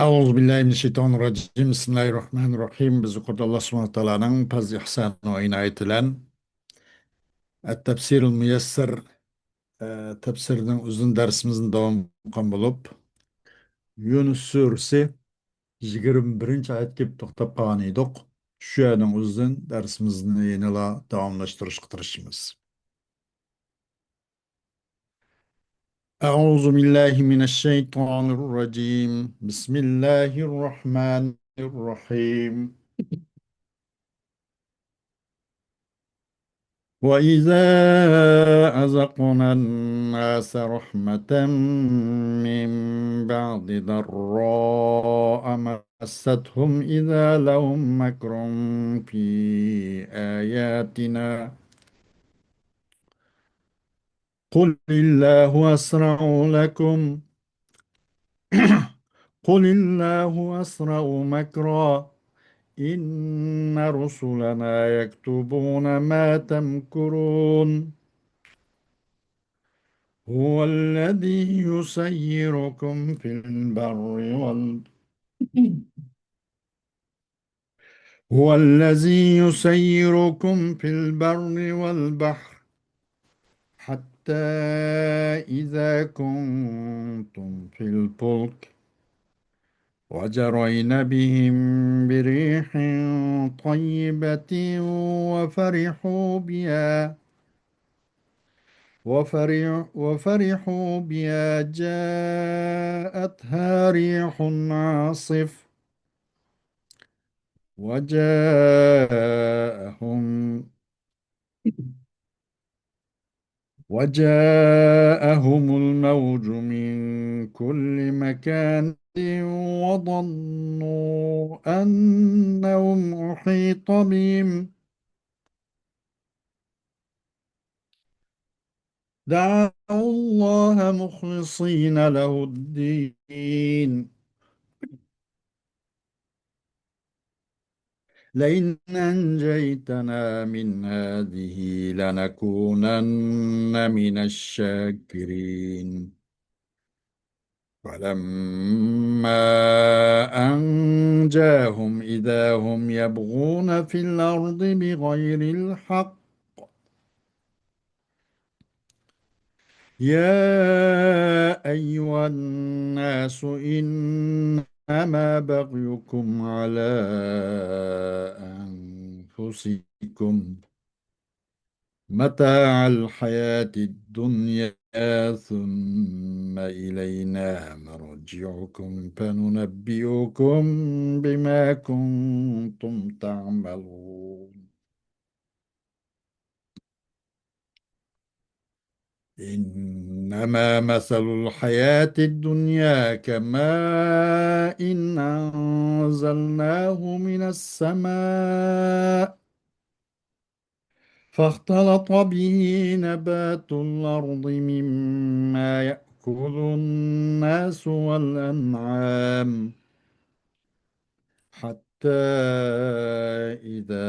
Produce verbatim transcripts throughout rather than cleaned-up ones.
أعوذ بالله من الشيطان الرجيم. بسم الله الرحمن الرحيم. بىز يۇقىرىدا ئاللا سۇبھانەھۇ ۋە تائالانىڭ پەزلى ئىھسانى ۋە ئىنايىتى بىلەن ئەت-تەپسىرۇل مۇيەسسەر، ئە، تەپسىرىنىڭ ئۇزۇن دەرسىمىزنى داۋام قىلغان بولۇپ، يۇنۇس سۈرىسى يىگىرمە بىرىنچى ئايەتكە كېلىپ توختاپ قالغان ئىدۇق. شۇ يەرنىڭ ئۇزۇن دەرسىمىزنى يەنىلا داۋاملاشتۇرۇشقا تىرىشىمىز. أعوذ بالله من الشيطان الرجيم. بسم الله الرحمن الرحيم. وإذا أذقنا الناس رحمة من بعد ضراء مستهم إذا لهم مكر في آياتنا قل الله أسرع لكم قل الله أسرع مكرا إن رسلنا يكتبون ما تمكرون هو الذي يسيركم في البر وال هو الذي يسيركم في البر والبحر حتى إذا كنتم في الفلك وجرين بهم بريح طيبة وفرحوا بها وفرح وفرحوا بها جاءتها ريح عاصف وجاءهم وجاءهم الموج من كل مكان وظنوا أنهم أحيط بهم دعوا الله مخلصين له الدين لئن أنجيتنا من هذه لنكونن من الشاكرين فلما أنجاهم إذا هم يبغون في الأرض بغير الحق يا أيها الناس إنما بغيكم على أنفسكم متاع الحياة الدنيا ثم إلينا مرجعكم فننبئكم بما كنتم تعملون إنما مثل الحياة الدنيا كماء أنزلناه من السماء فاختلط به نبات الأرض مما يأكل الناس والأنعام حتى إذا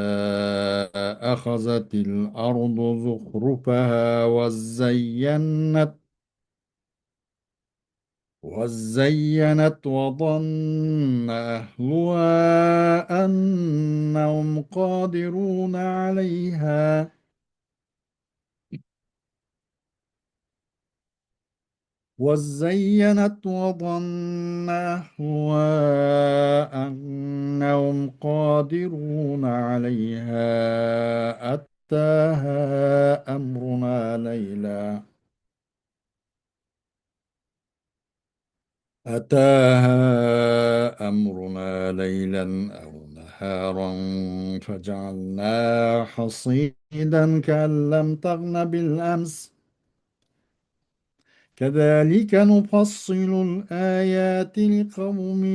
أخذت الأرض زخرفها وزينت وزينت وظن أهلها أنهم قادرون عليها وزينت وظن أهلها أنهم قادرون عليها أتاها أمرنا ليلا أتاها أمرنا ليلا أو نهارا فجعلناه حصيدا كأن لم تغن بالأمس كذلك نفصل الآيات لقوم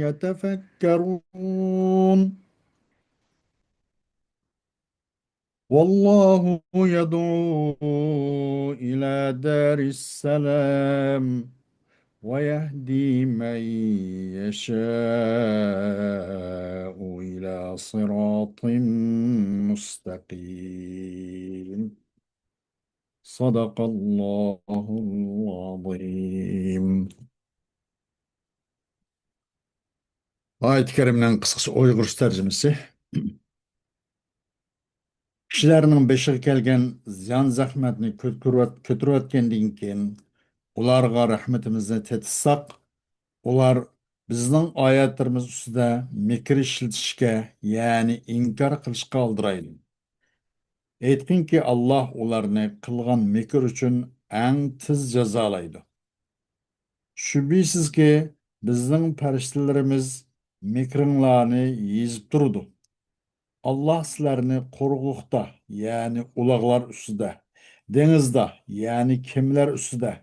يتفكرون والله يدعو إلى دار السلام ويهدي من يشاء إلى صراط مستقيم. صدق الله العظيم. ئايەت كەرىمنىڭ قىسقىچە ئۇيغۇرچە تەرجىمىسى. كىشىلەرنىڭ بېشىغا كەلگەن زىيان-زەخمەتنى كۆتۈرۈۋەت-، كۆتۈرۈۋەتكەندىن كېيىن، ئۇلارغا رەھمىتىمىزنى تېتىتساق، ئۇلار بىزنىڭ ئايەتلىرىمىز ئۈستىدە مىكىر ئىشلىتىشكە، يەنى ئىنكار قىلىشقا ئالدىرايدۇ. ئېيتقىنكى، ئاللاھ ئۇلارنى قىلغان مىكىر ئۈچۈن ئەڭ تېز جازالايدۇ. شۈبھىسىزكى، بىزنىڭ پەرىشتىلىرىمىز مىكرىڭلارنى يېزىپ تۇرىدۇ. ئاللاھ سىلەرنى قۇرۇقلۇقتا، يەنى ئۇلاغلار ئۈستىدە، دېڭىزدا، يەنى كېمىلەر ئۈستىدە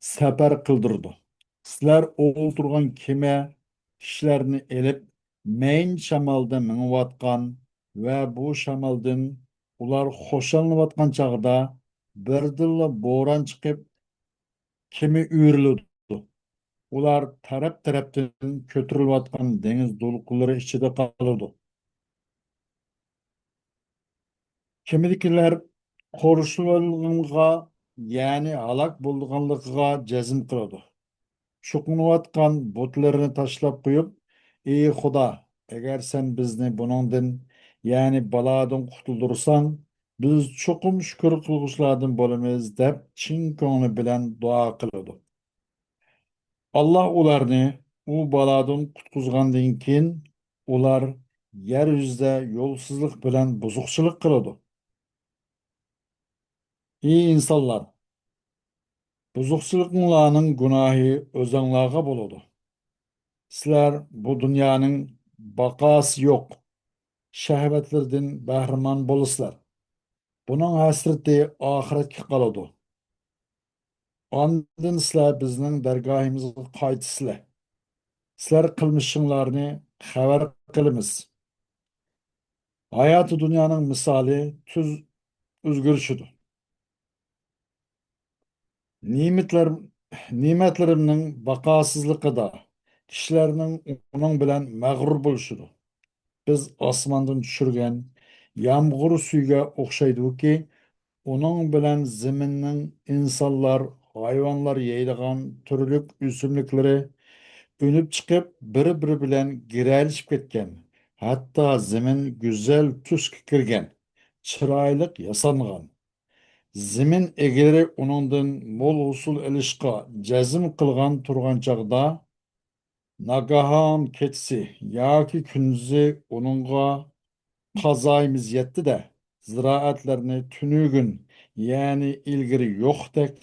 سەپەر قىلدۇرىدۇ. سىلەر ئولتۇرغان كېمە كىشىلەرنى ئېلىپ، مەينە شامالدا مېڭىۋاتقان ۋە بۇ شامالدىن ئۇلار خۇشاللىنىۋاتقان چاغدا، بىردىنلا بوران چىقىپ، كېمە ئۆرۈلىدۇ. ئۇلار تەرەپ-تەرەپتىن كۆتۈرۈلۈۋاتقان دېڭىز دولقۇنلىرى ئىچىدە قالىدۇ. كېمىدىكىلەر قورشىلىۋالغانغا، يەنى ھالاك بولىدىغانلىقىغا جەزم قىلىدۇ. چوقۇنۇۋاتقان بۇتلىرىنى تاشلاپ قويۇپ، ئى خۇدا، ئەگەر سەن بىزنى بۇنىڭدىن، يەنى بالادىن قۇتۇلدۇرساڭ، بىز چوقۇم شۈكۈر قىلغۇچىلاردىن بولىمىز، دەپ چىن كۆڭلى بىلەن دۇئا قىلىدۇ. ئاللاھ ئۇلارنى ئۇ بالادىن قۇتقۇزغاندىن كېيىن، ئۇلار يەر يۈزىدە يولسىزلىق بىلەن بۇزۇقچىلىق قىلىدۇ. ئى ئىنسانلار! بۇزۇقچىلىقىڭلارنىڭ گۇناھى ئۆزۈڭلارغا بولىدۇ. سىلەر بۇ دۇنيانىڭ باقاسى يوق شەھۋەتلىرىدىن بەھرىمەن بولىسىلەر. بۇنىڭ ھەسرىتى ئاخىرەتكە قالىدۇ. ئاندىن سىلەر بىزنىڭ دەرگاھىمىزغا قايتىسىلەر. سىلەر قىلمىشىڭلارنى خەۋەر قىلىمىز. ھاياتى دۇنيانىڭ مىسالى تۈز ئۆزگىرىشىدۇ. نېمەتلەر-، نېمەتلىرىمنىڭ باقاسىزلىقىدا كىشىلەرنىڭ ئۇنىڭ بىلەن مەغرۇر بولۇشىدۇ. بىز ئاسماندىن چۈشۈرگەن يامغۇر سۈيىگە ئوخشايدۇكى، ئۇنىڭ بىلەن زېمىننىڭ ئىنسانلار، ھايۋانلار يەيدىغان تۈرلۈك ئۆسۈملۈكلىرى ئۈنۈپ چىقىپ، بىر-بىرى بىلەن گىرەلىشىپ كەتكەن، ھەتتا زېمىن گۈزەل تۈسكە كىرگەن، چىرايلىق ياسانغان. زېمىن ئىگىلىرى ئۇنىڭدىن مول ھوسۇل ئېلىشقا جەزم قىلغان تۇرغان چاغدا، ناگاھان كېچىسى ياكى كۈندۈزى ئۇنىڭغا قازايىمىز يەتتى-دە، زىرائەتلەرنى تۈنۈگۈن، يەنى ئىلگىرى يوقتەك،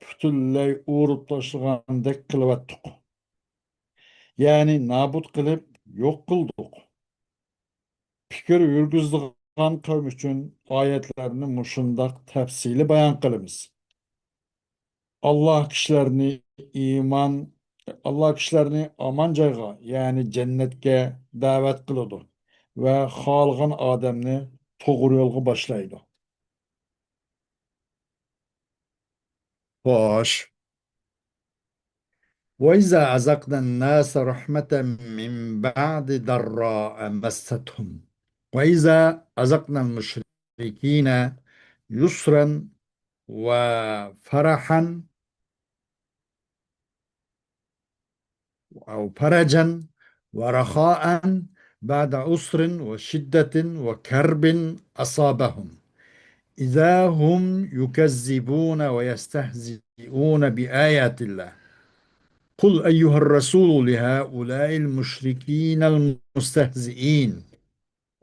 پۈتۈنلەي ئورۇپ تاشلىغاندەك قىلىۋەتتۇق. يەنى نابۇت قىلىپ يوق قىلدۇق. پىكىر يۈرگۈزىدىغان قەۋم ئۈچۈن ئايەتلەرنى مۇشۇنداق تەپسىلىي بايان قىلىمىز. ئاللاھ كىشىلەرنى ئىمان، ئاللاھ كىشىلەرنى ئامان جايغا، يەنى جەننەتكە دەۋەت قىلىدۇ ۋە خالىغان ئادەمنى توغرا يولغا باشلايدۇ. خوش. وإذا أذقنا الناس رحمة من بعد ضراء مستهم. وإذا أذقنا المشركين يسرا وفرحا أو فرجا ورخاء بعد عسر وشدة وكرب أصابهم إذا هم يكذبون ويستهزئون بآيات الله. قل أيها الرسول لهؤلاء المشركين المستهزئين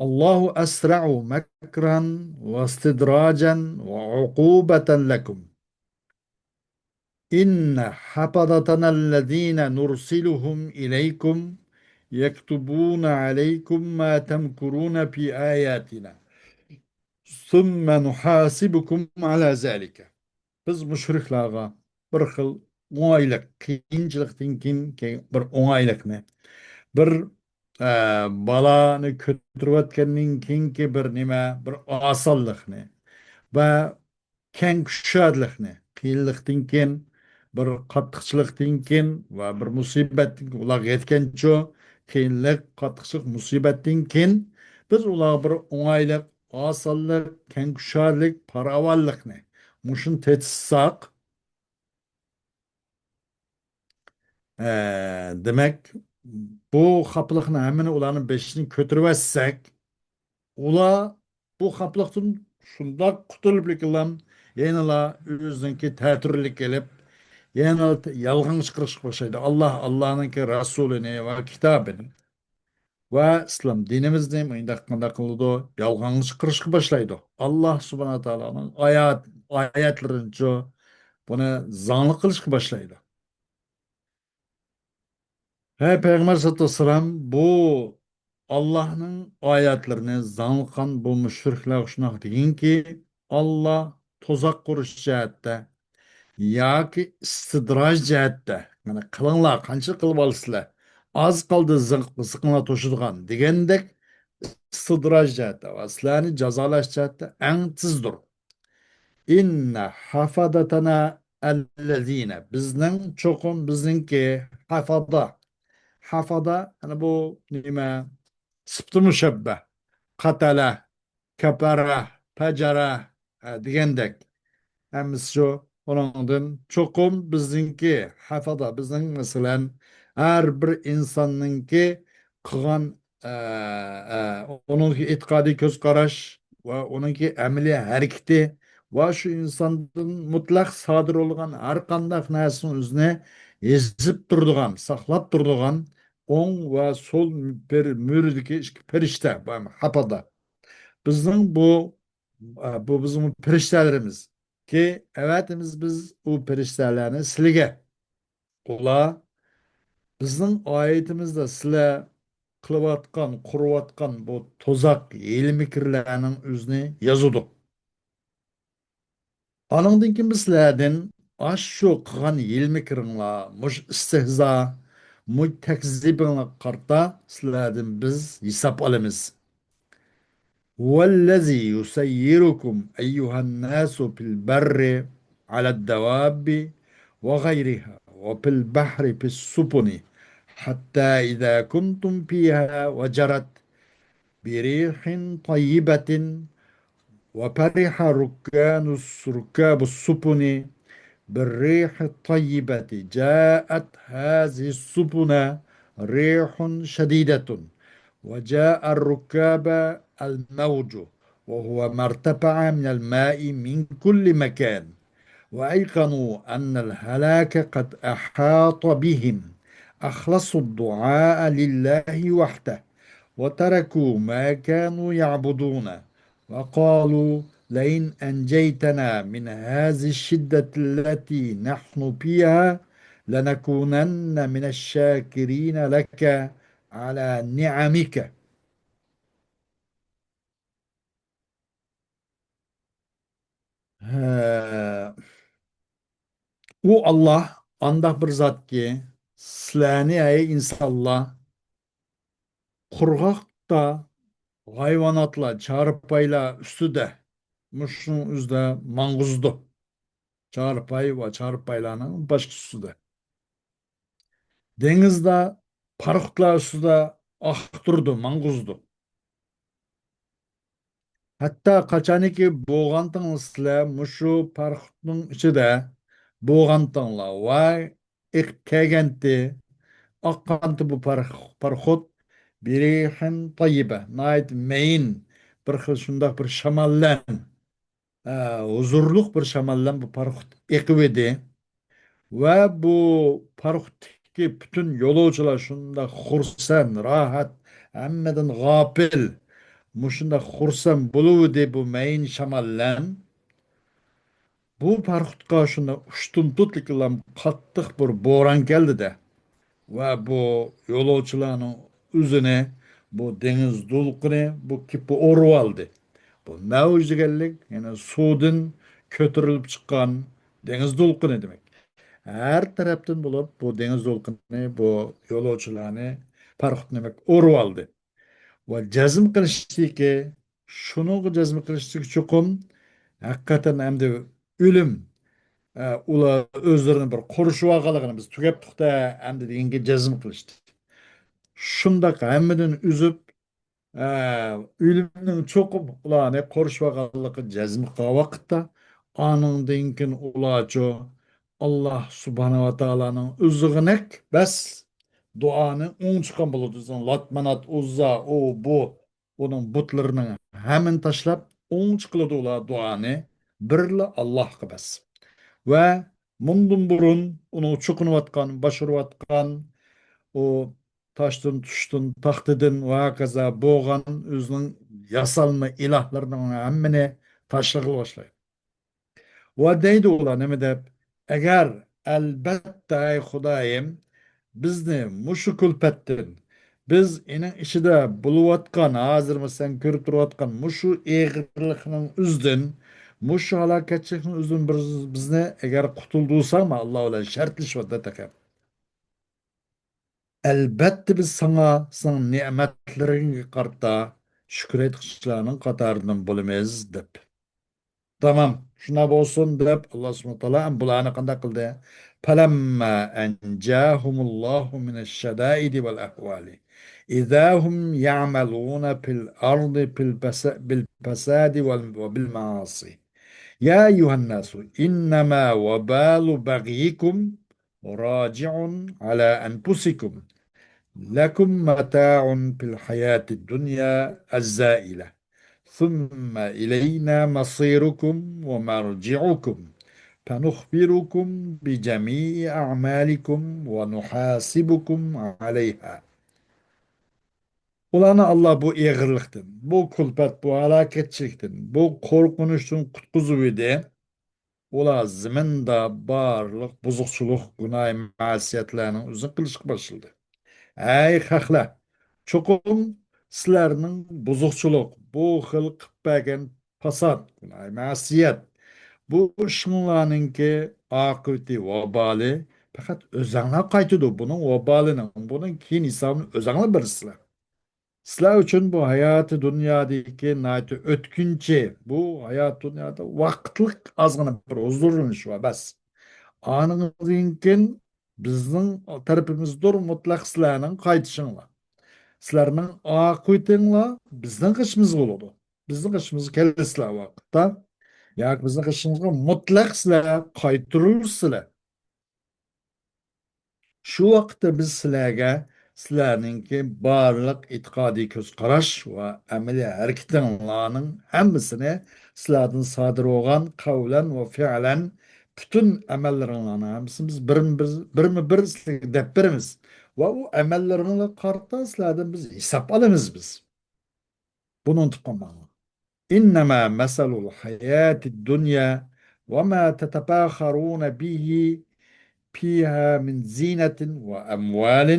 الله أسرع مكرا واستدراجا وعقوبة لكم. إن حفظتنا الذين نرسلهم إليكم يكتبون عليكم ما تمكرون في آياتنا ثم نحاسبكم على ذلك. بىز مۇشرىكلارغا بىر خىل ئوڭايلىق، قىيىنچىلىقتىن كېيىن، كېيىن بىر ئوڭايلىقنى، بىر، ئە، بالانى كۆتۈرۈۋەتكەندىن كېيىنكى بىر نېمە، بىر ئاسانلىقنى ۋە كەڭ كۈشادىلىكنى، قىيىنلىقتىن كېيىن، بىر قاتتىقچىلىقتىن كېيىن ۋە بىر مۇسىبەتتىن كېيىن، ئۇلارغا يەتكەنچۇ قىيىنلىق، قاتتىقچىلىق، مۇسىبەتتىن كېيىن بىز ئۇلارغا بىر ئوڭايلىق، ئاسانلىق، كەڭ كۈشادىلىك، پاراۋانلىقنى مۇشۇنى تېتىتساق، ئە، دېمەك، بۇ خاپىلىقنى ھەممىنى ئۇلارنىڭ بېشىدىن كۆتۈرۈۋەتسەك، ئۇلار بۇ خاپىلىقتىن شۇنداق قۇتۇلۇپ لېكىنلا يەنىلا ئۆزىنىڭكى تەتۈرلۈك ئېلىپ، يەنىلا يالغان چىقىرىشقا باشلايدۇ. ئاللا، ئاللانىڭكى رەسۇلىنى ۋە كىتابىنى ۋە ئىسلام دىنىمىزنى مۇنداق قانداق قىلىدۇ؟ يالغان چىقىرىشقا باشلايدۇ. ئاللا سۇبھانە تائالانىڭ ئايات، ئايەتلىرىنىچۇ بۇنى زاڭلىق قىلىشقا باشلايدۇ. ھەي پەيغەمبەر سەللەللاھۇ ئەلەيھى ۋەسەللەم، بۇ ئاللاھنىڭ ئايەتلىرىنى زاڭلىغان بۇ مۇشرىكلارغا شۇنداق دېگىنكى، ئاللا تۇزاق قۇرۇش جەھەتتە ياكى ئىستىدراج جەھەتتە، يەنى قىلىڭلار، قانچە قىلىپ ئالىسىلەر، ئاز قالدى زىق-، زىقىڭلار توشىدىغان دېگەندەك ئىستىدراج جەھەتتە ۋە سىلەرنى جازالاش جەھەتتە ئەڭ تېزدۇر. ئىننە ھافادەتەنا ئەللەزىنە. بىزنىڭ، چوقۇم بىزنىڭكى، ھافادە. ھافادە، يەنى بۇ نېمە؟ سىپتى مۇشەببە. قەتەلە، كەپەرە، پەجەرە، ھە، دېگەندەك. ھەممىسى شۇ. ئۇنىڭدىن چوقۇم بىزنىڭكى، ھافادە، بىزنىڭ، مەسىلەن، ھەر بىر ئىنساننىڭكى قىلغان ئە، ئە، ئۇنىڭدىكى ئېتىقادىي كۆز قاراش ۋە ئۇنىڭكى ئەمەلىي ھەرىكىتى ۋە شۇ ئىنساندىن مۇتلەق سادىر بولىدىغان ھەر قانداق نەرسىنىڭ ئۆزىنى يېزىپ تۇرىدىغان، ساقلاپ تۇرىدىغان ئوڭ ۋە سول پېر-، مۈرىدىكى ئىككى پەرىشتە، ھاپادا. بىزنىڭ بۇ، ئە، بۇ بىزنىڭ پەرىشتەلىرىمىز. كى، ئەۋەتىمىز بىز ئۇ پەرىشتەلەرنى سىلىگە. ئۇلار بىزنىڭ ئايىتىمىزدە سىلەر قىلىۋاتقان، قۇرۇۋاتقان بۇ تۇزاق، ھىيلە-مىكىرلەرنىڭ ئۆزىنى يازىدۇ. ئانىڭدىن كېيىن بىز سىلەردىن ئاشۇ قىلغان ھىيلە-مىكرىڭلار، مۇشۇ ئىستىھزا، مۇشۇ تەكزىبىڭلارغا قارىتا سىلەردىن بىز ھېساب ئالىمىز. هو الذي يسيركم أيها الناس في البر على الدواب وغيرها وفي البحر في السفن حتى إذا كنتم فيها وجرت بريح طيبة وفرح ركان-، ركاب السفن بالريح الطيبة، جاءت هذه السفن ريح شديدة، وجاء الركاب الموج، وهو ما ارتفع من الماء من كل مكان، وأيقنوا أن الهلاك قد أحاط بهم، أخلصوا الدعاء لله وحده، وتركوا ما كانوا يعبدون، وقالوا: لئن أنجيتنا من هذه الشدة التي نحن فيها لنكونن من الشاكرين لك على نعمك. ھە، ئۇ ئاللا ئانداق بىر زاتكى، سىلەرنى، ئەي ئىنسانلار، قۇرغاقتا ھايۋاناتلار، چارپايلار ئۈستىدە، مۇشۇنىڭ ئۆزىدە ماڭغۇزىدۇ. چارپاي ۋە چارپايلارنىڭ باشقا ئۈستىدە. دېڭىزدا پاراخوتلار ئۈستىدە ئاختۇرىدۇ، ماڭغۇزىدۇ. ھەتتا قاچانكى بولغانتىڭلار سىلەر مۇشۇ پاراخوتنىڭ ئىچىدە بولغانتىڭلار ۋە ئېقىپ كەلگەنتى، ئاققانتى بۇ پاراخ-، پاراخوت، بىرىھىن تاييىبە، ناھايىتى مەيىن بىر خىل شۇنداق بىر شامال بىلەن، ئە، ھۇزۇرلۇق بىر شامال بىلەن بۇ پاراخوت ئېقىۋىدى. ۋە بۇ پاراخوتتىكى پۈتۈن يولۇچىلار شۇنداق خۇرسەن، راھەت، ھەممىدىن غاپىل، مۇشۇنداق خۇرسەن بولۇۋىدى بۇ مەيىن شامال بىلەن. بۇ پاراخوتقا شۇنداق ئۇشتۇمتۇتلۇق بىلەن قاتتىق بىر بوران كەلدى-دە. ۋە بۇ يولۇچىلارنىڭ ئۆزىنى بۇ دېڭىز دولقۇنى بۇ كېپى ئورىۋالدى. بۇ مەۋج دېگەنلىك، يەنى سۇدىن كۆتۈرۈلۈپ چىققان دېڭىز دولقۇنى دېمەك. ھەر تەرەپتىن بولۇپ، بۇ دېڭىز دولقۇنى بۇ يولۇچىلارنى، پاراخوتنى دېمەك ئورىۋالدى. ۋە جەزم قىلىشتىكى، شۇنىڭغا جەزم قىلىشتىكى چوقۇم ھەقىقەتەن ئەمدى ئۆلۈم، ئە، ئۇلار ئۆزلىرىنى بىر قورشىۋالغانلىقىنى بىز تۈگەپتۇق-دە، ئەمدى دېگەنگە جەزم قىلىشتى. شۇنداق ھەممىدىن ئۈزۈپ، ئە، ئۆلۈمنىڭ چوقۇم ئۇلارنى قورشىۋالغانلىقىنى جەزم قىلغان ۋاقىتتا، ئانىڭدىن كېيىن ئۇلارچۇ ئاللا سۇبھانەھۇ ۋە تائالانىڭ ئۆزىغىنەك بەس، دۇئانى ئوڭ چىققان بولىدۇ. لات، مانات، ئۇززا، ئۇ، بۇ، ئۇنىڭ بۇتلىرىنىڭ ھەممىنى تاشلاپ، ئوڭ چىقىلىدۇ ئۇلار دۇئانى بىرلا ئاللاھقا بەس. ۋە مۇندىن بۇرۇن ئۇنىڭ چوقۇنۇۋاتقان، باشۇرۇۋاتقان، ئۇ تاشتىن، تۇشتىن، تاختىدىن ۋە ھاكازا بولغان ئۆزىنىڭ ياسالما ئىلاھلىرىنىڭ ھەممىنى تاشلىغىلى باشلايدۇ. ۋە دەيدۇ ئۇلار نېمە دەپ؟ ئەگەر، ئەلبەتتە، ئەي خۇدايىم، بىزنى مۇشۇ كۈلپەتتىن، بىز ئېنىڭ ئىچىدە بولۇۋاتقان، ھازىرمۇ سەن كۆرۈپ تۇرۇۋاتقان مۇشۇ ئېغىرلىقنىڭ ئۆزىدىن، مۇشۇ ھالاكەتچىلىكنىڭ ئۆزىدىن بىر، بىزنى ئەگەر قۇتۇلدۇرساڭ، مانا ئاللا بىلەن شەرتلىشىۋاتىدۇ تېخى. ئەلبەتتە بىز ساڭا، سېنىڭ نېمەتلىرىڭگە قارىتا شۈكۈر ئېيتقۇچىلارنىڭ قاتارىدىن بولىمىز دەپ. تامام، شۇنداق بولسۇن دەپ، ئاللا سۇبھانەھۇ ۋە تائالا ھەم بۇلارنى قانداق قىلدى؟ فلما أنجاهم الله من الشدائد والأهوال إذا هم يعملون في الأرض بالفساد والمعاصي يا أيها الناس إنما وبال بغيكم راجع على أنفسكم لكم متاع في الحياة الدنيا الزائلة ثم إلينا مصيركم ومرجعكم فنخبركم بجميع أعمالكم ونحاسبكم عليها. ئۇلارنى ئاللا بۇ ئېغىرلىقتىن، بۇ كۈلپەت، بۇ ھالاكەتچىلىكتىن، بۇ قورقۇنچتىن قۇتقۇزۇۋىدى. ئۇلار زېمىندا بارلىق بۇزۇقچىلىق، گۇناھ، مەسىيەتلەرنىڭ ئۆزىنى قىلىشقا باشلىدى. ئەي خەقلەر، چوقۇم سىلەرنىڭ بۇزۇقچىلىق، بۇ خىل قىلىپ بەرگەن پاسات، گۇناھ، مەسىيەت، بۇ ئىشىڭلارنىڭكى ئاقىۋىتى، ۋابالى پەقەت ئۆزەڭلار قايتىدۇ. بۇنىڭ ۋابالىنىڭ، بۇنىڭ كېيىن ھېسابىنى ئۆزەڭلار بېرىسىلەر. سىلەر ئۈچۈن بۇ ھاياتى دۇنيادىكى ناھايىتى ئۆتكۈنچى، بۇ ھايات دۇنيادا ۋاقىتلىق ئازغىنە بىر ھۇزۇرلىنىش ۋە بەس. ئانىڭدىن كېيىن بىزنىڭ تەرىپىمىزدۇر مۇتلەق سىلەرنىڭ قايتىشىڭلار. سىلەرنىڭ ئاقىۋىتىڭلار بىزنىڭ قېشىمىزغا بولىدۇ. بىزنىڭ قېشىمىزغا كېلىسىلەر ۋاقىتتا، ياكى بىزنىڭ قېشىمىزغا مۇتلەق سىلەر قايتۇرۇلىسىلەر. شۇ ۋاقىتتا بىز سىلەرگە سىلەرنىڭكى بارلىق ئېتىقادىي كۆز قاراش ۋە ئەمەلىي ھەرىكىتىڭلارنىڭ ھەممىسىنى، سىلەردىن سادىر بولغان قەۋلەن ۋە فىئلەن پۈتۈن ئەمەللىرىڭلارنىڭ ھەممىسىنى بىز بىرمۇ بىر، بىرمۇ بىر سىلەرگە دەپ بېرىمىز. ۋە ئۇ ئەمەللىرىڭلارغا قارىتا سىلەردىن بىز ھېساب ئالىمىز بىز. بۇنى ئۇنتۇپ قالماڭلار. إنما مثل الحياة الدنيا وما تتفاخرون به فيها من زينة وأموال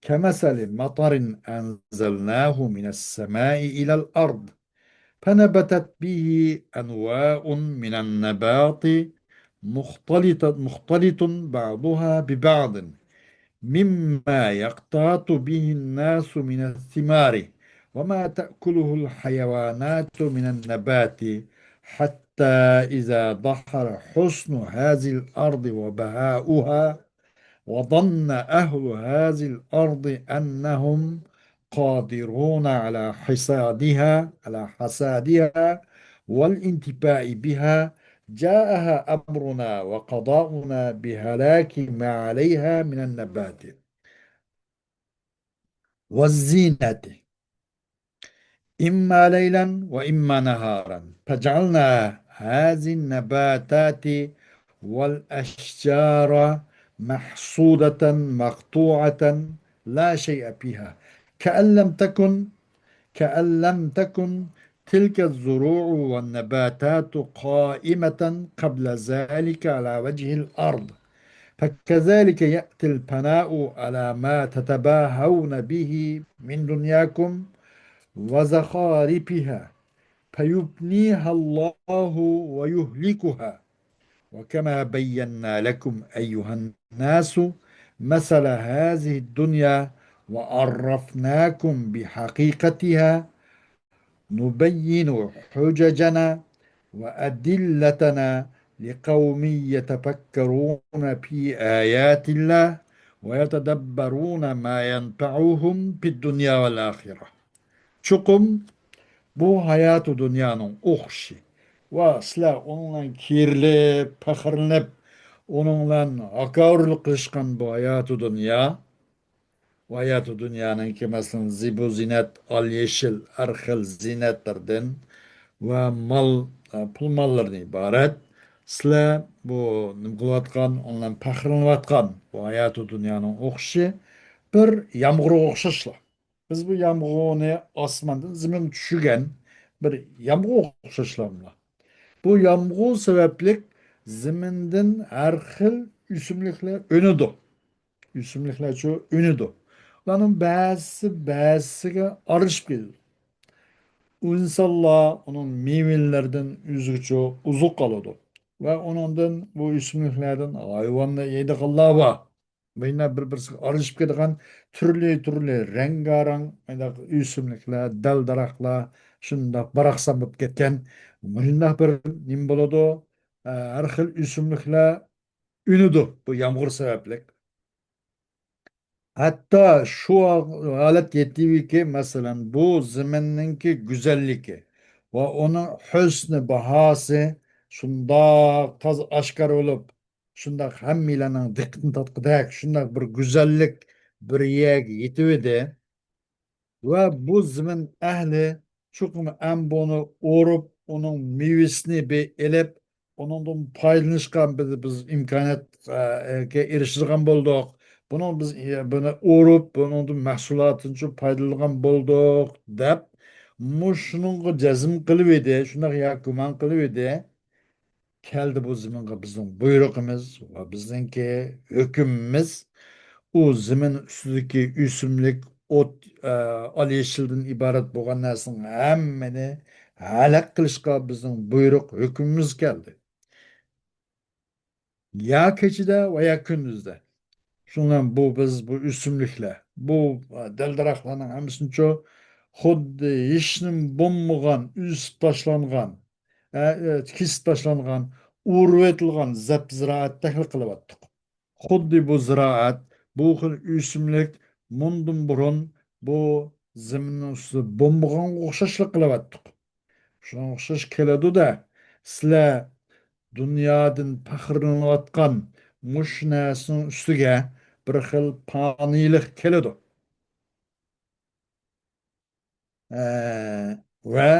كمثل مطر أنزلناه من السماء إلى الأرض فنبتت به أنواع من النبات مختلطة، مختلط بعضها ببعض مما يقتات به الناس من الثمار وما تأكله الحيوانات من النبات حتى إذا ظهر حسن هذه الأرض وبهاؤها وظن أهل هذه الأرض أنهم قادرون على حصادها، على حصادها والانتفاع بها، جاءها أمرنا وقضاؤنا بهلاك ما عليها من النبات والزينة إما ليلا وإما نهارا فجعلنا هذه النباتات والأشجار محصودة مقطوعة لا شيء فيها كأن لم تكن، كأن لم تكن تلك الزروع والنباتات قائمة قبل ذلك على وجه الأرض فكذلك يأتي الفناء على ما تتباهون به من دنياكم وزخارفها فيفنيها الله ويهلكها وكما بينا لكم أيها الناس مثل هذه الدنيا وعرفناكم بحقيقتها نبين حججنا وأدلتنا لقوم يتفكرون في آيات الله ويتدبرون ما ينفعهم في الدنيا والآخرة. چوقۇم بۇ ھاياتى دۇنيانىڭ ئوخشىشى ۋە سىلەر ئۇنىڭ بىلەن كېرىلىپ، پەخىرلىنىپ، ئۇنىڭ بىلەن ھاكاۋۇرلۇق قىلىشقان بۇ ھاياتى دۇنيا ۋە ھاياتۇ دۇنيانىڭكى، مەسىلەن، زىبۇ زىنەت، ئال يېشىل، ھەر خىل زىنەتلەردىن ۋە مال، ئە، پۇل ماللىرىدىن ئىبارەت. سىلەر بۇ نېمە قىلىۋاتقان، ئۇنىڭ بىلەن پەخىرلىنىۋاتقان بۇ ھاياتۇ دۇنيانىڭ ئوخشىشى بىر يامغۇرغا ئوخشاشلا. بىز بۇ يامغۇرنى ئاسماندىن زېمىنگە چۈشۈرگەن بىر يامغۇرغا ئوخشاشلاملا. بۇ يامغۇر سەۋەبلىك زېمىندىن ھەر خىل ئۆسۈملۈكلەر ئۈنىدۇ. ئۆسۈملۈكلەرچۇ ئۈنىدۇ. ئۇلارنىڭ بەزىسى بەزىسىگە ئارىلىشىپ كېتىدۇ. ئىنسانلار ئۇنىڭ مېۋىلىرىدىن ئۆزگىچە ئوزۇق ئالىدۇ. ۋە ئۇنىڭدىن بۇ ئۆسۈملۈكلەردىن ھايۋانلار يەيدىغانلار بار. مۇشۇنداق بىر-بىرسىگە ئارىلىشىپ كېتىدىغان تۈرلۈ-تۈرلۈ رەڭگارەڭ مۇنداق ئۆسۈملۈكلەر، دەل-دەرەخلەر، شۇنداق باراقسان بولۇپ كەتكەن. مۇشۇنداق بىر نېمە بولىدۇ؟ ئە، ھەر خىل ئۆسۈملۈكلەر ئۈنىدۇ بۇ يامغۇر سەۋەبلىك. ھەتتا شۇ ھالەت يېتىۋىكى، مەسىلەن، بۇ زېمىننىڭكى گۈزەللىكى ۋە ئۇنىڭ ھۆسنى باھاسى شۇنداق تازا ئاشكارا بولۇپ، شۇنداق ھەممىلەرنىڭ دىققىتىنى تارتقۇدەك شۇنداق بىر گۈزەللىك بىر يەرگە يېتىۋىدى. ۋە بۇ زېمىن ئەھلى چوقۇم ئەمبۇنى ئورۇپ، ئۇنىڭ مېۋىسىنى بىر ئېلىپ، ئۇنىڭدىن پايدىلىنىشقا بىز، بىز ئىمكانىيەتكە ئېرىشىدىغان بولدۇق. بۇنىڭ بىز، بۇنى ئورۇپ، بۇنىڭدىن مەھسۇلاتىنچۇ پايدىلانغان بولدۇق، دەپ، مۇشۇنىڭغا جەزم قىلىۋىدى، شۇنداق يا گۇمان قىلىۋىدى. كەلدى بۇ زېمىنغا بىزنىڭ بۇيرۇقىمىز ۋە بىزنىڭكى ھۆكۈمىمىز. ئۇ زېمىن ئۈستىدىكى ئۆسۈملۈك، ئوت، ئە، ئال يېشىلدىن ئىبارەت بولغان نەرسىنىڭ ھەممىنى ھالاك قىلىشقا بىزنىڭ بۇيرۇق، ھۆكۈمىمىز كەلدى. يا كېچىدە ۋە يا كۈندۈزدە. شۇنىڭ بىلەن بۇ، بىز بۇ ئۆسۈملۈكلەر، بۇ، ئە، دەل-دەرەخلەرنىڭ ھەممىسىنىچۇ خۇددى ھېچنېمە بولمىغان، ئۈزۈپ تاشلانغان، ئە، ئە، كېسىپ تاشلانغان، ئورۇۋېتىلغان زەپ-زىرائەتتەكلا قىلىۋەتتۇق. خۇددى بۇ زىرائەت، بۇ خىل ئۆسۈملۈك مۇندىن بۇرۇن بۇ زېمىننىڭ ئۈستىدە بولمىغانغا ئوخشاشلا قىلىۋەتتۇق. شۇنىڭغا ئوخشاش كېلىدۇ-دە، سىلەر دۇنيادىن پەخىرلىنىۋاتقان مۇشۇ نەرسىنىڭ ئۈستىگە بىر خىل پانىيلىق كېلىدۇ. ئە، ۋە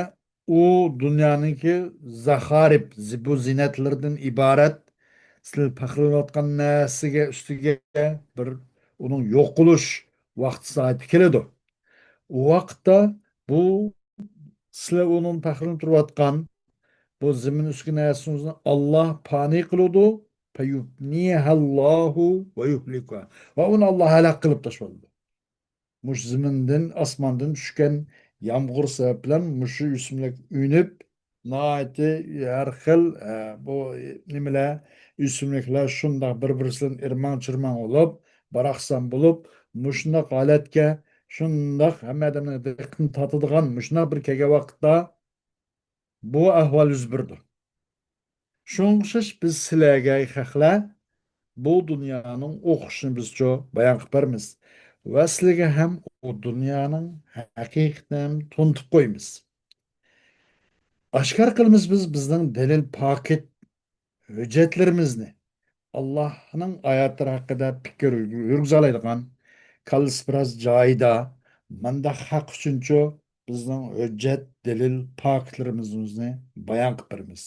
ئۇ دۇنيانىڭكى زاخارىپ، زىبۇ زىنەتلىرىدىن ئىبارەت، سىلەر پەخىرلىنىۋاتقان نەرسىگە، ئۈستىگە بىر ئۇنىڭ يوقىلىش ۋاقتى سائىتى كېلىدۇ. ئۇ ۋاقىتتا بۇ سىلەر ئۇنىڭ پەخىرلىنىپ تۇرۇۋاتقان بۇ زېمىن ئۈستىدىكى نەرسىڭىزنى ئاللا پانىي قىلىدۇ. فيفنيها الله ويهلكها. ۋە ئۇنى ئاللا ھالاك قىلىپ تاشلايدۇ. مۇشۇ زېمىندىن، ئاسماندىن چۈشكەن يامغۇر سەۋەب بىلەن مۇشۇ ئۆسۈملۈك ئۈنۈپ، ناھايىتى ھەر خىل، ئە، بۇ نېمىلەر، ئۆسۈملۈكلەر شۇنداق بىر-بىرسىدىن ئىرماڭ-چىرماڭ بولۇپ، باراقسان بولۇپ، مۇشۇنداق ھالەتكە، شۇنداق ھەممە ئادەمنىڭ دىققىتىنى تارتىدىغان مۇشۇنداق بىر كەلگەن ۋاقىتتا، بۇ ئەھۋال يۈز بېرىدۇ. شۇنىڭغا ئوخشاش بىز سىلەرگە، ئەي خەقلەر، بۇ دۇنيانىڭ ئوخشىشىنى بىزچۇ بايان قىلىپ بېرىمىز. ۋە سىلەرگە ھەم ئۇ دۇنيانىڭ ھەقىقىتىنى ھەم تونۇتۇپ قويىمىز. ئاشكارا قىلىمىز بىز بىزنىڭ دەلىل پاكىت ھۆججەتلىرىمىزنى، ئاللاھنىڭ ئايەتلىرى ھەققىدە پىكىر يۈرگۈزەلەيدىغان، كاللىسى بىراز جايىدا، مانداق خەق ئۈچۈنچۇ بىزنىڭ ھۆججەت، دەلىل، پاكىتلىرىمىزنى بايان قىلىپ بېرىمىز.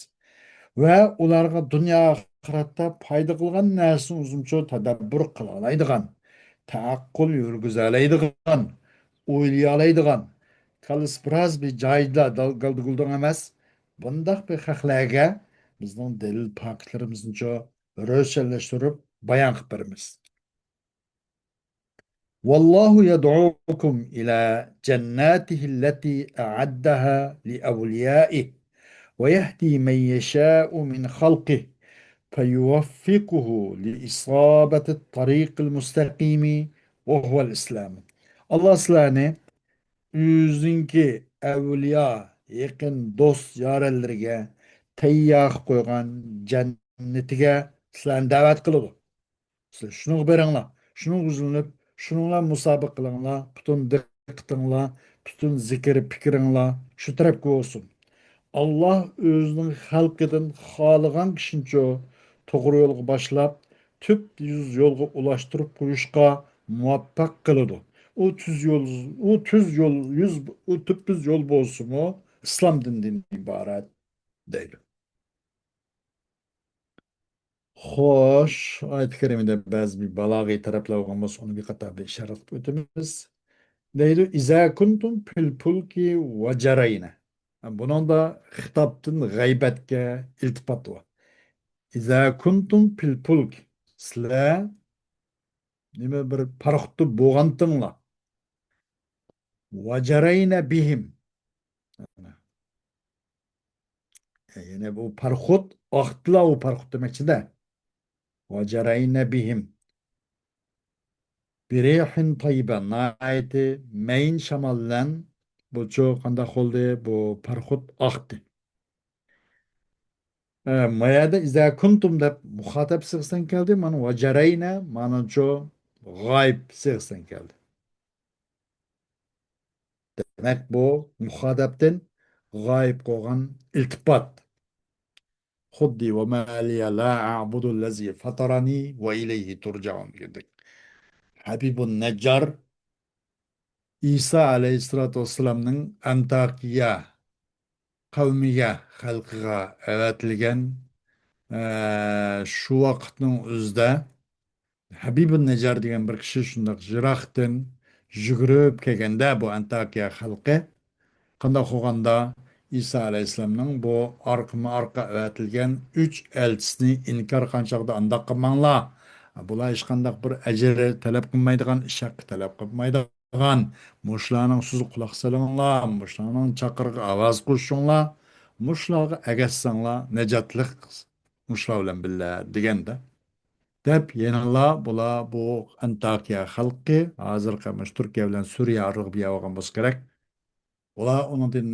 ۋە ئۇلارغا دۇنيا ئاخىرەتتە پايدا قىلغان نەرسىنى ئۆزىمىزچە تەدەببۇر قىلالايدىغان، تەئەققۇل يۈرگۈزەلەيدىغان، ئويلىيالايدىغان، كاللىسى بىراز بىر جايدا دال-، گالدىگۇلدۇڭ ئەمەس، بۇنداق بىر خەقلەرگە بىزنىڭ دەلىل پاكىتلىرىمىزنىچۇ روشەنلەشتۈرۈپ بايان قىلىپ بېرىمىز. والله يدعوكم إلى جناته التي أعدها لأوليائه ويهدي من يشاء من خلقه فيوفقه لإصابة الطريق المستقيم وهو الإسلام. ئاللا سىلەرنى ئۆزىنىڭكى ئەۋلىيا، يېقىن دوست يارەنلىرىگە تەييار قىلىپ قويغان جەننىتىگە سىلەرنى دەۋەت قىلىدۇ. سىلەر شۇنىڭغا بېرىڭلار، شۇنىڭغا يۈزلىنىپ، شۇنىڭغا مۇسابىقە قىلىڭلار، پۈتۈن دىققىتىڭلار، پۈتۈن زىكىر پىكرىڭلار شۇ تەرەپكە بولسۇن. ئاللا ئۆزىنىڭ خەلقىدىن خالىغان كىشىنىچۇ توغرا يولغا باشلاپ، تۈپ يۈز يولغا ئۇلاشتۇرۇپ قويۇشقا مۇۋەپپەق قىلىدۇ. ئۇ تۈز يول، ئۇ تۈز يول، يۈز، ئۇ تۈپتۈز يول بولسىمۇ، ئىسلام دىنىدىن ئىبارەت دەيدۇ. خوش، ئايەت كەرىمىدە بەزى بىر بالاغىي تەرەپلەر بولغان بولسا، ئۇنى بىر قاتار بىر ئىشارە قىلىپ ئۆتىمىز. دەيدۇ، «إذا كنتم في الفلك وجرين.» بۇنىڭدا خىتابتىن غەيبەتكە ئىلتىپات بار. «إذا كنتم في الفلك»، سىلەر نېمە بىر پاراخوتتا بولغانتىڭلار. «وجرين بهم.» يەنى بۇ پاراخوت ئاقتىلا، ئۇ پاراخوت دېمەكچىدە. «وجرين بهم بريح طيبة»، ناھايىتى مەيىن شامال بىلەن بۇچۇ قانداق بولدى؟ بۇ پاراخوت ئاقتى. ئە، ما يەردە «إذا كنتم» دەپ مۇخاتەپ سىغىسىدىن كەلدى، مانا «وجرين» مانىچۇ غايىب سىغىسىدىن كەلدى. دېمەك، بۇ مۇخاتەپتىن غايىب قالغان ئىلتىپات. خۇددى «وما لي لا أعبد الذي فطرني وإليه ترجعون» دېگەندەك. ھەبىبۇن نەججار ئىسا ئەلەيھىسسالاتۇ ۋەسسالامنىڭ ئەنتاكىيە قەۋمىگە، خەلقىگە ئەۋەتىلگەن، ئە، شۇ ۋاقىتنىڭ ئۆزىدە ھەبىبۇن نەججار دېگەن بىر كىشى شۇنداق يىراقتىن يۈگۈرۈپ كەلگەندە، بۇ ئەنتاكىيە خەلقى قانداق قىلغاندا ئىسا ئەلەيھىسسالامنىڭ بۇ ئارقىمۇ ئارقا ئەۋەتىلگەن ئۈچ ئەلچىسىنى ئىنكار قىلغان چاغدا، «ئانداق قىلماڭلار، بۇلار ھېچقانداق بىر ئەجىر تەلەپ قىلمايدىغان، ئىش ھەققى تەلەپ قىلمايدىغان، مۇشۇلارنىڭ سۆزىگە قۇلاق سېلىڭلار، مۇشۇلارنىڭ چاقىرىقىغا ئاۋاز قوشۇشۇڭلار، مۇشۇلارغا ئەگەشسەڭلار نەجاتلىق مۇشۇلار بىلەن بىللە» دېگەندە، دەپ يەنىلا بۇلار، بۇ ئەنتاكىيە خەلقى، ھازىرقى مۇشۇ تۈركىيە بىلەن سۈرىيە ئارىلىقىدا بىر يەر بولغان بولسا كېرەك، ئۇلار ئۇنىڭدىن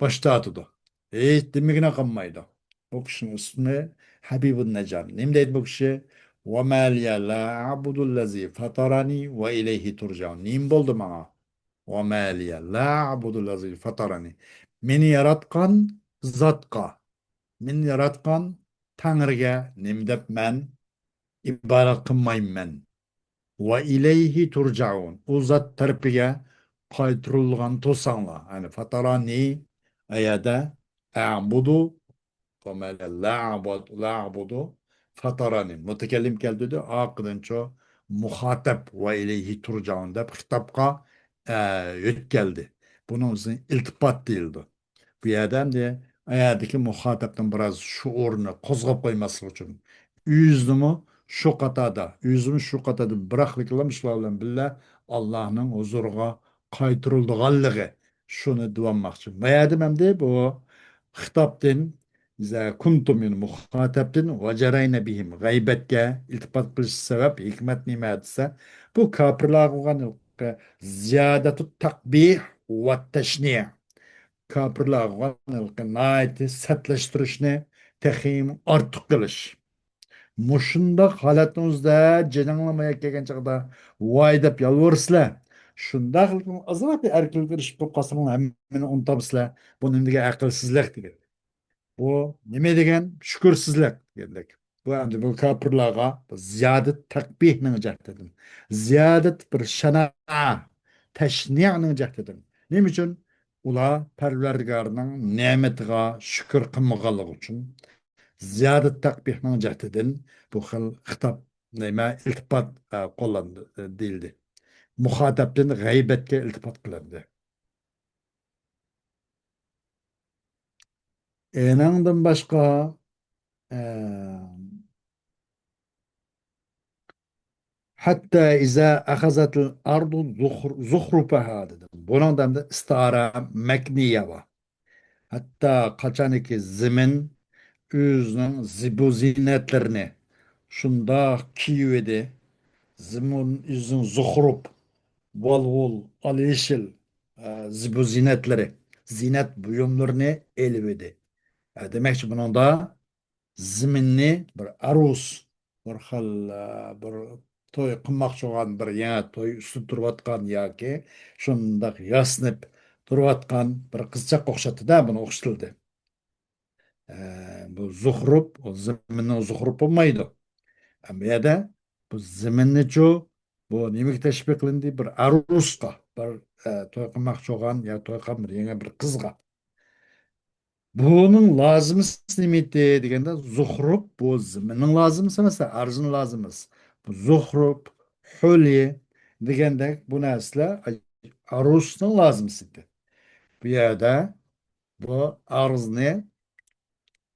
باش تارتىدۇ. ھېچ دېمىگىنە قالمايدۇ. بۇ كىشىنىڭ ئىسمى ھەبىبۇن نەججار. نېمە دەيدۇ بۇ كىشى؟ «وما لي لا أعبد الذي فطرني وإليه ترجعون.» نېمە بولدى ماڭا؟ «وما لي لا أعبد الذي فطرني.» مېنى ياراتقان زاتقا، مېنى ياراتقان تەڭرىگە نېمە دەپ مەن ئىبادەت قىلمايمەن؟ «وإليه ترجعون.» ئۇ زات تەرىپىگە قايتۇرۇلغان تۇرساڭلار. يەنى فطرني، ئەيەدە «أعبد»، لا أعبد، لا أعبد، فطرني. مۇتەكەللىم كەلتۈردى، ئارقىدىنچۇ مۇخاتەپ «وإليه ترجعون» دەپ خىتابقا، ئە، يۆتكەلدى. بۇنىڭ ئىسمى ئىلتىپات دېيىلىدۇ. بۇ يەردە ئەمدى ئايەتتىكى مۇخاتەپنىڭ بىراز شۇئۇرىنى قوزغاپ قويماسلىق ئۈچۈن، ئۆزىنىمۇ شۇ قاتاردا، ئۆزىمۇ شۇ قاتاردا بىراقلىقلام شۇلار بىلەن بىللە ئاللاھنىڭ ھۇزۇرىغا قايتۇرۇلىدىغانلىقى، شۇنى دېۋالماقچى. بۇ يەردە ئەمدى بۇ خىتابتىن، «إذا كنتم»، يەنى مۇخاتەپتىن «وجرين بهم»، غەيبەتكە ئىلتىپات قىلىش سەۋەب، ھېكمەت نېمە دېسە، بۇ كاپىرلارغا بولغان زىيادەتۇ تەقبىھ ۋە تەشنىئ. كاپىرلارغا ناھايىتى سەتلەشتۈرۈشنى تېخىمۇ ئارتۇق قىلىش. مۇشۇنداق ھالەتنىڭ ئۆزىدە جېنىڭلار ماياق كەلگەن چاغدا ۋاي دەپ يالۋۇرىسىلەر. شۇنداقلىقىڭ ئازراق بىر ئەركىنلىككە ئېرىشىپ قالسىڭلار ھەممىنى ئۇنتامسىلەر. بۇ نېمە دېگەن ئەقىلسىزلىك دېگەن. بۇ نېمە دېگەن شۈكۈرسىزلىك دېگەندەك. بۇ ئەمدى بۇ كاپىرلارغا زىيادە تەقبىھنىڭ جەھىتىدىن، زىيادە بىر شەنائە، تەشنىئنىڭ جەھىتىدىن. نېمە ئۈچۈن؟ ئۇلار پەرۋەردىگارنىڭ نېمىتىغا شۈكۈر قىلمىغانلىقى ئۈچۈن زىيادە تەقبىھنىڭ جەھىتىدىن بۇ خىل خىتاب، نېمە، ئىلتىپات، ئە، قوللاندى، ئە، دېيىلدى. مۇخاتەپتىن غەيبەتكە ئىلتىپات قىلىندى. ئېنىڭدىن باشقا، ئە، «حتى إذا أخذت الأرض زخر-، زخرفها» دېدى. بۇنىڭدا ئەمدى ئىستىئارە مەكنىيە بار. ھەتتا قاچانكى زېمىن ئۆزىنىڭ زىبۇ زىننەتلىرىنى شۇنداق كىيىۋىدى، زېمىن ئۆزىنىڭ زۇخرۇپ، ۋال-ۋۇل، ئال-يېشىل، ئە، زىبۇ زىننەتلىرى، زىننەت بۇيۇملىرىنى ئېلىۋىدى. ئە، دېمەكچى، بۇنىڭدا زېمىننى بىر ئەروس، بىر خىل، ئە، بىر توي قىلماقچى بولغان، بىر يېڭى توي ئۈستىدە تۇرۇۋاتقان ياكى شۇنداق ياسىنىپ تۇرۇۋاتقان بىر قىزچاققا ئوخشاتتى-دە، بۇنى ئوخشىتىلدى. ئە، بۇ زۇخرۇپ، ئۇ زېمىننىڭ زۇخرۇپى بولمايدۇ. ئە، بۇ يەردە بۇ زېمىننىچۇ بۇ نېمىگە تەشبىھ قىلىندى؟ بىر ئەرۇسقا، بىر، ئە، توي قىلماقچى بولغان يا توي قىلغان بىر يېڭى بىر قىزغا. بۇنىڭ لازىمىسى نېمىدى دېگەندە، زۇخرۇپ بۇ زېمىننىڭ لازىمىسى ئەمەس، ئەرزنىڭ لازىمىسى. بۇ زۇخرۇپ، ھۆلى دېگەندەك بۇ نەرسىلەر ئەرۇسنىڭ لازىمىسى ئىدى. بۇ يەردە بۇ ئەرزنى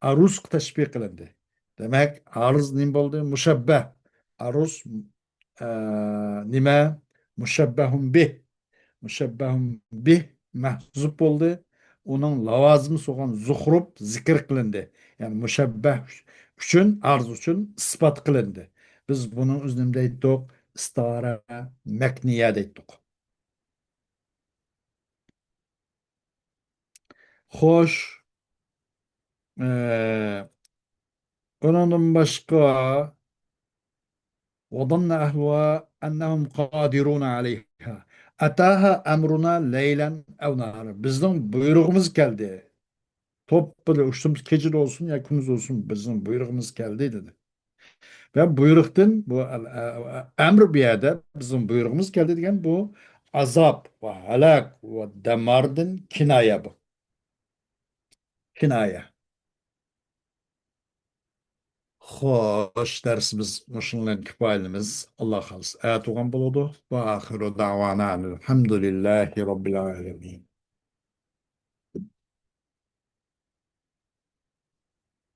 ئەرۇسقا تەشبىھ قىلىندى. دېمەك، ئەرز نېمە بولدى؟ مۇشەببەھ. ئەرۇس، ئە، نېمە؟ مۇشەببەھۇن بىھ. مۇشەببەھۇن بىھ مەھزۇپ بولدى. ئۇنىڭ لاۋازىمى بولغان زۇخرۇپ زىكىر قىلىندى. يەنى مۇشەببەھ ئۈچۈن، ئەرز ئۈچۈن ئىسپات قىلىندى. بىز بۇنىڭ ئۆزىنى نېمە دەيتتۇق؟ ئىستىئارە مەكنىيە دەيتتۇق. خوش. ئە، ئۇنىڭدىن باشقا، وظن أهلها أنهم قادرون عليها أتاها أمرنا ليلا أو نهارا. بىزنىڭ بۇيرۇقىمىز كەلدى. توپپىدە ئۇشتۇمتۇت كېچىدە بولسۇن يا كۈندۈز بولسۇن، بىزنىڭ بۇيرۇقىمىز كەلدى، دېدى. ۋە بۇيرۇقتىن، بۇ ئەل-، ئە-، ئە-، ئەمر بۇ يەردە بىزنىڭ بۇيرۇقىمىز كەلدى دېگەن بۇ ئازاب ۋە ھالاك ۋە دەماردىن كىنايە بۇ. كىنايە. خوش، دەرسىمىز مۇشۇنىڭ بىلەن كۇپايىلىنىمىز. ئاللا خالىسا، ئەتە بولغان بولىدۇ. وآخر دعوانا أن الحمد لله رب العالمين.